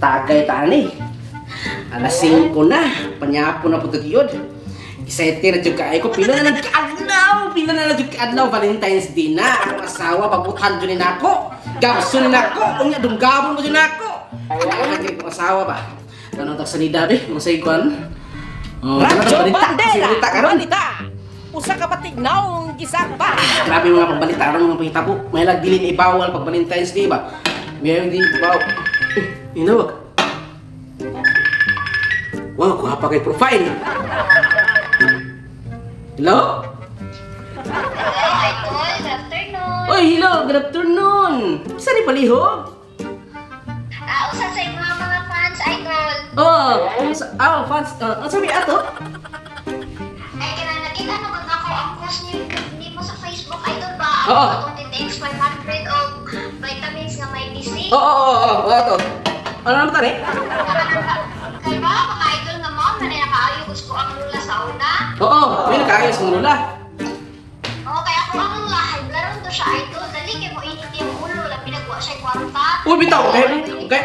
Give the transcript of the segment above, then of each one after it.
Tagay ta ani. Alas 5 na, panyapo na po yun. Excited na jud kaayo ko, pila na lang kaadlaw, pila na lang jud kaadlaw, Valentine's Day na. Akong asawa, pabutan jud ni nako. Gabson ni nako, unya dunggabon mo jud nako. Wala jud akong asawa ba. Tanong ta sa nida be, mga say kwan. Oh, tanong Radyo ta balita, kasi Bandera, balita karon. balita. Usa ka patignaong gisagpa. Grabe mga pagbalita karon, mga pangitabo. May lag dili ni ibawal pag Valentine's Day ba. May di ibaw. Eh, inawag. Wow, kuha pa kay profile. Hello? Hello, Idol. Good afternoon. Oy, hello. Good afternoon. Saan ni palihog? Ah, usa sa imong mga fans, Idol. Oh, sa, ah, fans. Ang sabi ato? Ay, kanang nakita na gud nako ang post ni nimo sa Facebook, Idol ba? Oo. Ang atong DTX 500 og vitamins nga may DC. Oo, ato. Ano naman tani? Kay ba mga idol nga mao na nakaayo gusto ang lula sa una? Oo, may nakaayos ng lula. Oo, kaya ako ang lula high blood to siya, Idol. Dali kay mo init yung ulo, labi nagwa siya kwarta. Uy, bitaw. Kay, kay,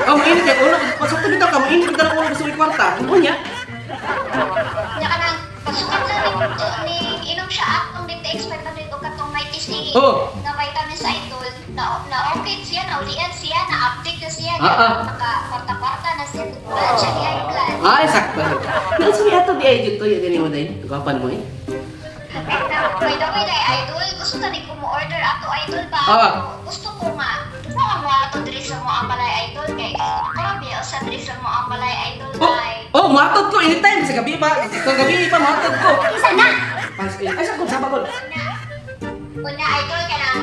oh, mainit kay ulo. Pasok to bitaw ka, mainit bitaw ang ulo gusto may kwarta. Unya. Nya kanang pasukan lang ni inom siya atong DTX 500 og katong may TC Oo. na vitamins, Idol. Na na okay siya, naulian siya, na update na siya, Ah, ah. naka kwarta-kwarta na siya, wala siya ni high blood. Ay, sakto. Nang sabi ato di ay dito, yun din mo din. Gapan mo eh. By the way, dai Idol, gusto ta ni ko mo order ato, Idol ba? Ah. Gusto ko nga. Gusto ko mo ato diri sa mo ang balay, Idol, kay grabe usa diri sa mo ang balay, Idol, Oh, dai. oh, matod ko anytime sa gabi pa. Sa gabi pa matod ko. Isa na. Fans eh. Ay, sa ko sama ko. Una, una Idol, kanang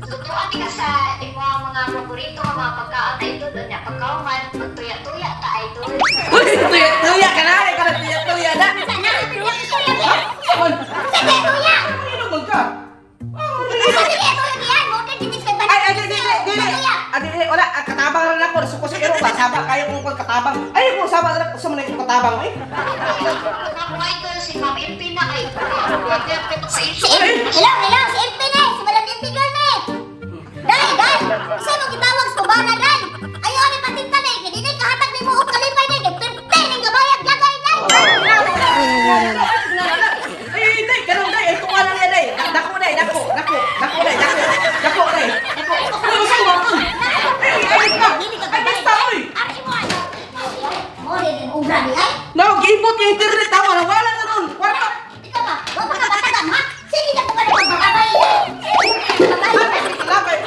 lutuan di ka sa imong mga paborito nga mga pagkaon, Idol, unya pagkauman magtuya-tuya ta, Idol. Uy, tuya tuya ka na, ka na tuya tuya na. Isa na. Saman. Sa tuya. Ano man ka? Sa tuya mo Ay, ay, di, di, di, di. Ah, di, di, wala, ah, katabang na ako. Suko sa ero ba? Saba kayo kung kung katabang. Ay, kung saba na sa mga kung katabang eh. Ako, Idol, si Ma'am MP na kay. Si Hello, hello, si MP na eh, si Madam MP girl na eh. Day, day, isa mo gitawag sa kubana, day. Ayaw ni patinta na eh, kaya di kahatag ni mo og kalipay na eh, kay pirte ning gabayag lagay, day. Ay, day, ganun, day. Ay, tuwa lang yan, day. Dako, day, dako, dako, dako, day, dako, dako, day, dako. Ay, usa mo ako. Ay, ay, ka. Ay, basta, oy. Ari mo ano? Mo rin yung ubra ni ay. Now, giipot yung internet, tawa na, wala na nun. Kwarta. Ikaw ba? Wa pa ka batagan ha? Sige na ko ka na pagbakabay. Labay.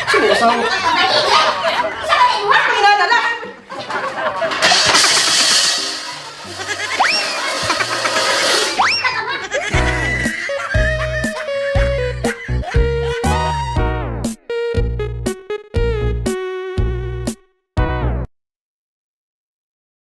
Sino asawa?